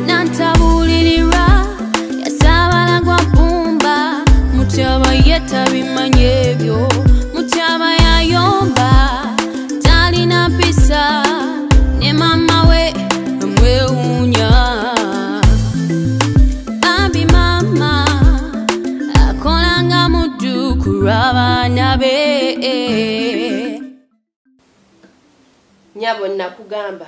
Nantabulirira yasabala gwa mpumba Mutyaba yetabimanye ebyo Mutyaba yayomba talina mpisa ne mama we amwewuunya. Bambi mama akolanga muddu ku lw'abaana be. Nyabo nakugamba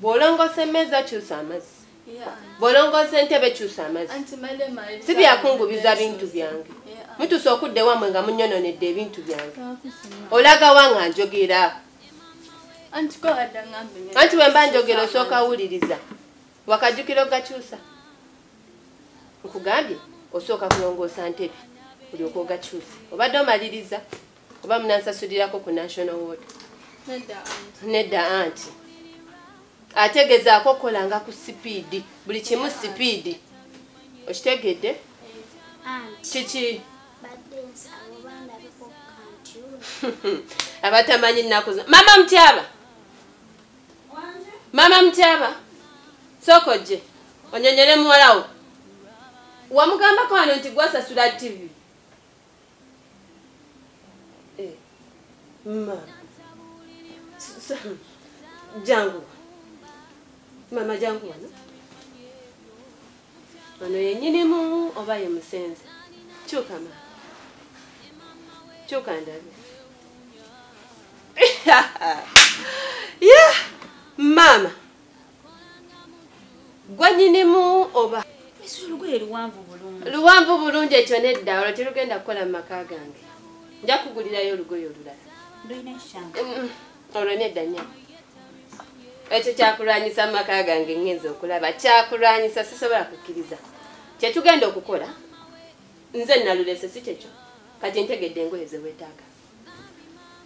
bw'olongoosa emmeeza kyusa amazzi, bw'olongoosa entebe kyusa amazzi, si byakungubiza bintu byange. Mutuuse okudda ewammwe nga munyonoonedde ebintu byange. Olaga wa nga njogera? Anti bwe mba njogera osooka wuliriza. Wakajjukira ogakyusa? Nkugambye osooka kulongoosa ntebe olyoke ogakyuse. Obadde omaliriza oba munansasulirako ku National Water? Nedda anti. Ategezaako okukolanga ku sipiidi, buli kimu sipiidi. Okitegedde? Kiki? Abatamanyi nnaku zino. Mama Mutyaba! Mama Mutyaba! Sooka ojje onyonyole muwala wo. Wamugambako wano nti gwasasula TV. Mama. Jangu. Mama jangu wano. Wano yennyinimu oba ye musenze? Kyuka mama. Kyuka ndabe. Yeah, mama. Gwe nnyinimu oba? Olugoye luwanvu bulungi. Luwanvu bulungi ekyo nedda, olwo terugenda kukola mu maka gange. Nja kugulirayo olugoye olulala. Olwo nedda nnyo. Ekyo kyakulwanyisa mu maka gange ngenze okulaba. Kyakulwanyisa sisobola kukkiriza. Kye tugenda okukola, nze nalulese si kyekyo. Kati ntegedde engoye ze weetaaga.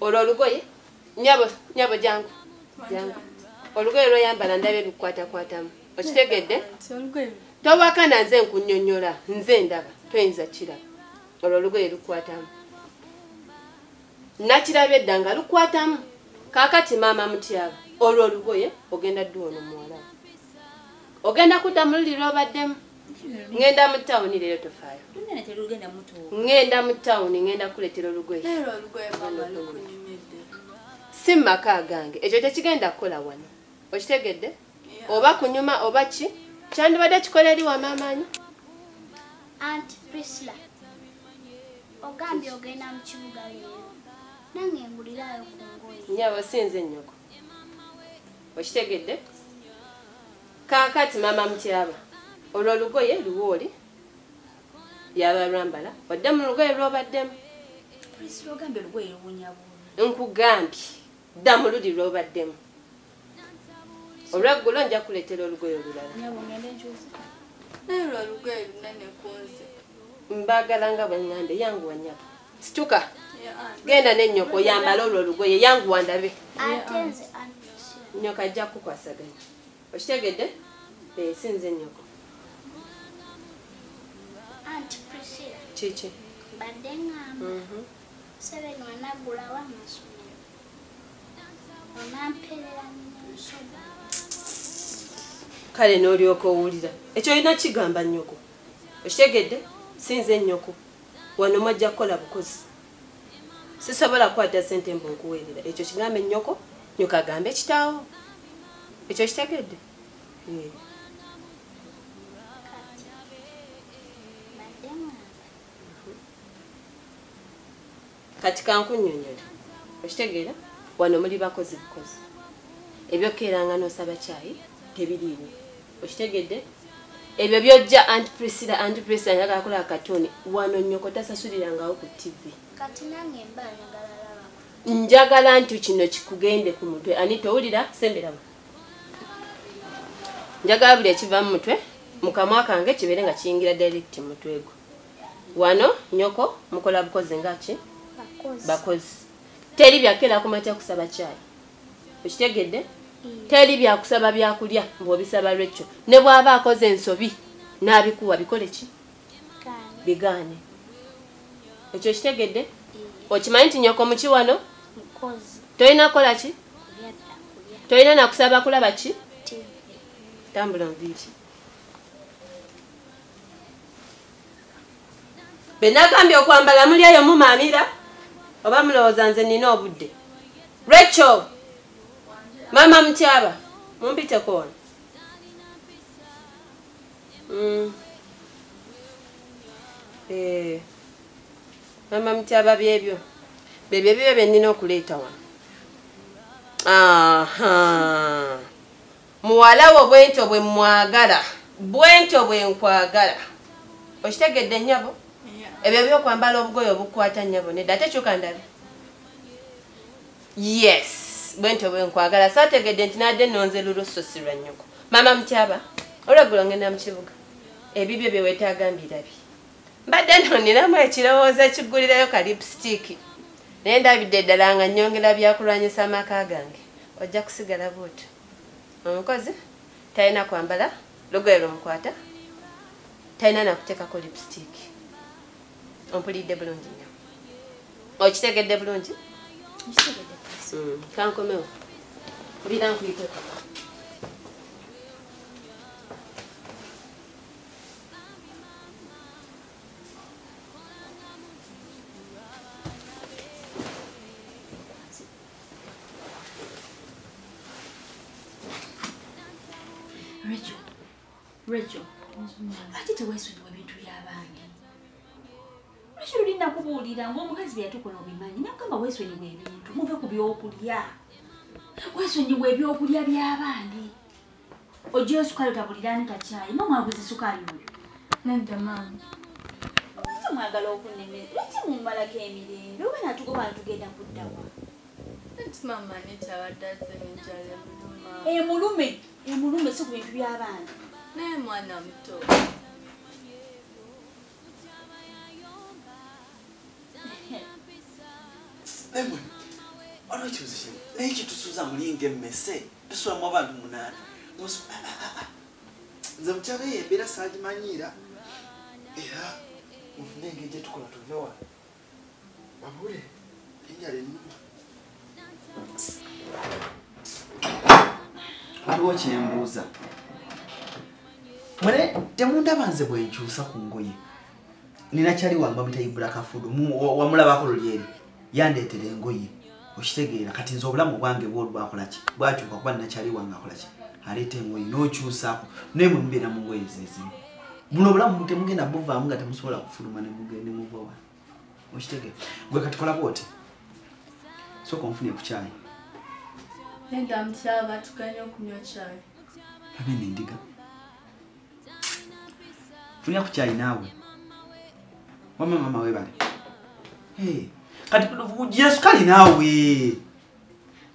Olwo olugoye, nyabo, nyabo jangu. Jangu. Olugoye lw'oyambala ndabye lukukwatakwatamu. Okitegedde? Towakana nze nkunnyonnyola, nze ndaba, toyinza kiraba. Olwo olugoye lukukwatamu. Nakirabye dda nga lukukwatamu. Kaakati maama Mutyaba, olwo olugoye ogenda ddu ono muwala. Ogenda kudda mu luli lw'obaddemu. Ngenda mu tawuni leero tofaayo. Ngenda mu tawuni ngenda kukuleetera olugoye. Si mu maka gange, ekyo tekigenda kukola wano. Okitegedde? Oba kunyuma oba ki? Kyandibadde kikola eri wa maama. Aunt Priscilla, ogambye ogenda mu kibuga leero. Nange ngulirayo ku ngoye. Nnyabo si nze nnyoko. Okitegedde? Kaakati maama Mutyaba, olwo olugoye luwooli yaba lwambala, odde mu lugoye lw'obaddemu. Priscilla ogambye olugoye luwunya bulungi. Nkugambye dda mu luli lw'obaddemu. Olweggulo nja kukuleetera olugoye olulala. Nnyabo ngende nkyuse. Naye olwo olugoye lunene ku nze. Mbaagala nga bwe ŋŋambye, yanguwa nnyabo. Situka. Genda ne nnyoko oyambale olwo olugoye, yanguwa ndabe. Ate nze Aunt Priscilla. Nnyoko ajja kukukwasaganya. Okitegedde? Si nze nnyoko. Aunt Priscilla. Kiki? Mbadde ŋŋamba. Seven wanaggulawo amasomero. Onampeerera n'ensoma. Kale n'olyoka owulira. Ekyo olina kigamba nnyoko. Okitegedde? Si nze nnyoko. Wano mwajja kukola bukozi. Sisobola kukwata ssente mbu nkuweerera. Ekyo kigambe nnyoko, nnyoko agambe kitaawo. Ekyo kitegedde? Kati mbadde ŋŋamba. Kati kankunnyonnyole. Okitegeera? Wano muli bakozi bukozi. Ebyokeeranga n'osaba caayi tebiriiwo. Okitegedde? Ebyo by'ojja Aunt Priscilla, Aunt Priscilla njagala kulaba katuni. Wano nnyoko tasasulirangawo ku TV. Kati nange mba njagala labako. Njagala nti kino kikugende ku mutwe. Anita owulira? Semberawo. Njagala buli ekiva mu mutwe mu kamwa kange kibeere nga kiyingira direct mu mutwe gwo. Wano nnyoko mukola bukozi nga ki? Bakozi. Bakozi. Teri byakeera ku makya kusaba caayi. Okitegedde? Teri byakusaba byakulya ng'obisaba lwekyo. Ne bw'aba akoze ensobi n'abikuwa bikole ki? Bigaane. Ekyo okitegedde? Okimanyi nti nnyoko muki wano? Mukozi. Tolina kukola ki? Kulya byakulya. Tolina nakusaba kulaba ki? TV. Tambula nviiri. Benagambye okwambala muli eyo mumaamira oba mulowooza nze nina obudde. Rachel, mama Mutyaba, mumpiteko wano. Mama Mutyaba byebyo. Byebyo bye nnina okuleeta wano. Aha. Muwala wo bwentyo bwe mwagala. Bwentyo bwe nkwagala. Okitegedde nnyabo? Ebyo by'okwambala obugoye obukwata nnyabo nedda ate kyuka ndabe. Yes, bwentyo bwe nkwagala. Saategedde nti nadde nnonze lulusosi lwa nnyoko. Mama Mutyaba, olweggulo ngenda mu kibuga. Ebibyo bye weetaaga mbirabye. Mbadde nno nninamu ekirowoozo ekigulirayo ka lipstick. Naye ndabidde ddala nga nnyongera byakulwanyisa amaka gange. Ojja kusigala bw'otyo. Omukozi talina kwambala lugoye lumukwata, talina nakuteekako lipstick. Ompulidde bulungi nnyo. Okitegedde bulungi? Nkitegedde. Kankomewo. Mbira nkuyiteko. Rachel, lwaki teweesonyiwa ebintu by'abangi? Rachel luli nakubuulira ng'omukazi bye yatukola obimanyi, nakugamba weesonyiwa ebintu, muve ku byokulya. Weesonyiwa ebyokulya by'abandi. Oggyeyo sukaali otabulira Anita kyayi, mama aguze sukaali oyo. Nedda maama. Lwaki mwagala okunnemera? Lwaki mummalako emirembe? Oba naatugoba ntugenda kudda wa? Anti maama Anita abadde azze n'enjala emuluma. Emulume, emulume si ku bintu by'abandi. Naye mwana muto. Naye waliwo ekibuzo kimu naye kitusuuza mulinga emmese tusulamu abantu 8. Nze mukyala eyo embeera saagimanyiira era mufune engeri gye tukola tuve wano. Wabule enjala ennuma. Waliwo kyembuuza. Mwene temundaba nze bwe nkyusa ku ngoye. Nina kyali wange bamuyita Ibula Kafudu, wamulabako luli eri. Yandeetera engoye. Okitegeera kati nze obulamu bwange bw'olu bwakola ki? Bwakyuka kuba nina kyali wange akola ki? Aleeta engoye n'okyusaako. Naye mwe mubeera mu ngoye ze zimu. Buno obulamu temugenda buvaamu nga temusobola kufuluma ne muva wano. Okitegeera. Gwe kati kola bw'oti. Sooka onfunye ku kyayi. Nedda Mutyaba, tuganye okunywa kyayi. Abe n'endiga. Funya ku kyayi naawe. Wamma mama weebale. Hey, kati ggye sukaali naawe.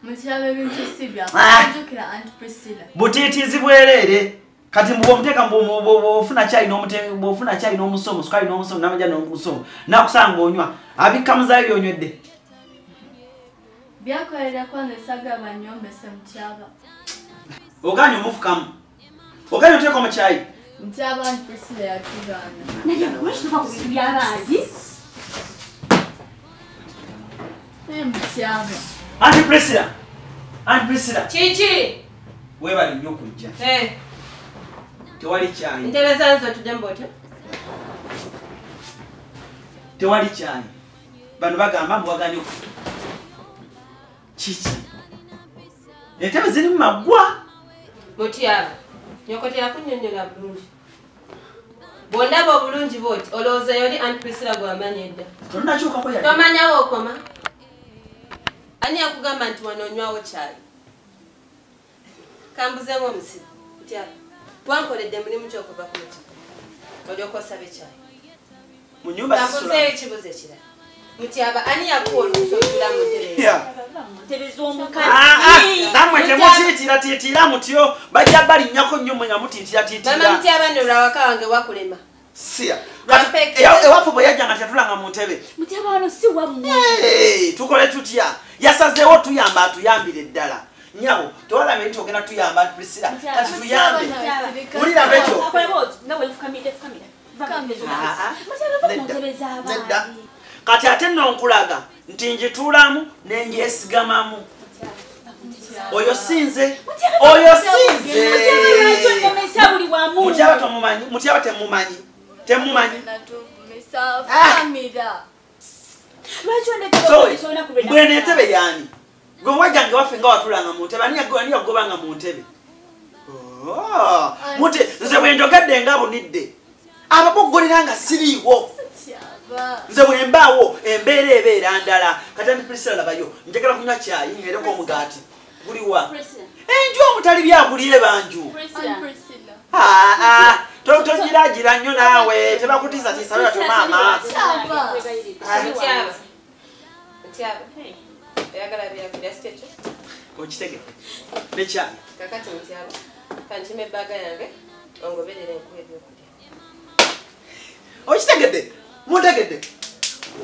Mutyaba ebintu si bya. Jjukira Aunt Priscilla. Butiitiizi bwereere. Kati mbu bw'omuteeka bw'ofuna kyayi bw'ofuna kyayi n'omusomo, sukaali n'omusomo, n'amajani n'omusomo, n'akusanga onywa, abikka muzaayo by'onywedde. Byakolera kwange sagaba nnyombese Mutyaba. Ogaanye omufukamu. Ogaanye oteeka mu kyayi. Mutyaba Aunt Priscilla yatugaana. Naye lwaki tuva ku bintu by'abandi? Naye Mutyaba. Aunt Priscilla. Aunt Priscilla. Kiki? Weebale nnyo okujja. Tewali kyayi. Ntebe zange otudde otyo? Tewali kyayi. Bano bagamba mbu wagaanye Kiki? Entebe ziri mu maggwa. Mutyaba, nnyoko teyakunnyonnyola bulungi. Bw'ondaba obulungi bw'oti olowooza yoli Aunt Priscilla gw'amanyi edda. Tonnakyukako yadde. Tomanyawo okoma. Ani yakugamba nti wano onywawo kyayi? Kambuzeemu omusibe. Mutyaba, wankoledde mulimu ki okuva ku muti? Olyoka osabe kyayi. Mu nnyumba sisula. Kambuzeeyo ekibuuzo ekirala. Mutyaba, ani yakuwa olukusa olutuula mu ntebe eyo? Ntebe z'omukazi. Nammwe temutiitira mutyo. Bajja balinnyako nnyo mmwe nga mutiitira. Mama Mutyaba nno lwawaka wange wakulema. Siya. Ewaffe bwe yajjanga tetulanga mu ntebe. Mutyaba wano si wammwe. Tukole tutya? Yasazeewo tuyamba atuyambire ddala. Nnyabo, tewalaba eri togenda tuyamba Aunt Priscilla. Kati tuyambe. Wulira Rachel. Nedda. Kati ate nno nkulaga nti njituulamu ne njesigamamu. Oyo sinze. Oyo sinze. Mutyaba tomumanyi. Mutyaba temumanyi. Temumanyi. Mbwene entebe yani. Gwe wajjange waffe nga watulanga mu ntebe. Ani yagobanga mu ntebe? Mute nze bwe njogedde nga bunidde. Ababoggolera nga siriiwo. Nze bwe mbaawo embeera ebeera ndala. Kati Auntie Priscilla labayo. Njagala kunywa kyayi nywereko omugaati. Guliwa. Enju omutali byakulire banju. Togiragira nnyo naawe tebakutiisatiisa batyo maama. Mutyaba. Oyagala byakulya si kyekyo? Okitegedde. Nekyayi. Kakati Mutyaba, kankime ebbaga yange ongoberere nkuwe ebyokulya. Okitegedde? Muntegedde?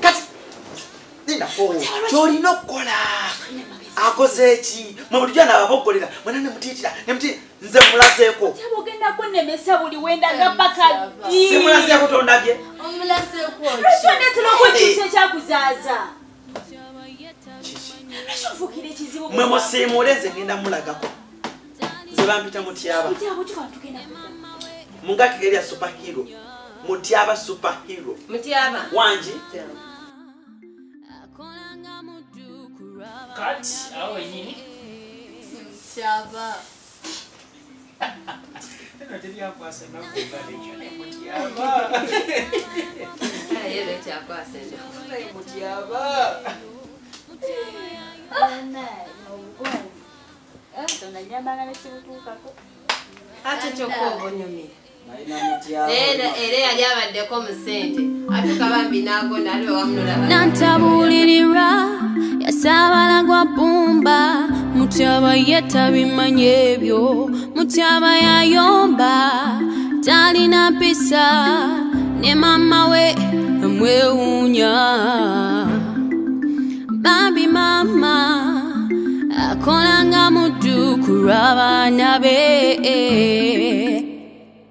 Kati lindako ky'olina okukola. Akoze ki? Mwe bulijjo naababoggolera mwena ne mutiitira ne muti nze mulazeeko. Mutyaba ogenda kunnemesa buli wendaga paka ddi? Simulazeeko tondabye. Omulazeeko ki? Lwaki ondeetera okwekyusa ekyakuzaaza? Lwaki onfuukira ekizibu? Mwe musiimuule nze ngenda mulagako. Nze bampita Mutyaba. Mutyaba okikola tugenda kudda. Mungaki erya superhero. Mutyaba superhero. Mutyaba. Wangi. Kati awo wenyini. Mutyaba. Eno teryakwasa ennaku ekyo ne Mutyaba. Ye bekyakwasa ennaku. Naye Mutyaba. Ate kyokka obonyumira. Era yali abaddeko mu ssente atuuka bambi n'agonda aliwe wamunulaba. Nantabuulirirwa yasaabala gwa bbumba. Mutyaba ye tabimanyi ebyo. Mutyaba yayomba talina mpisa ne maama we amwewuunya. Bambi maama akola nga muddu ku lw'abaana be.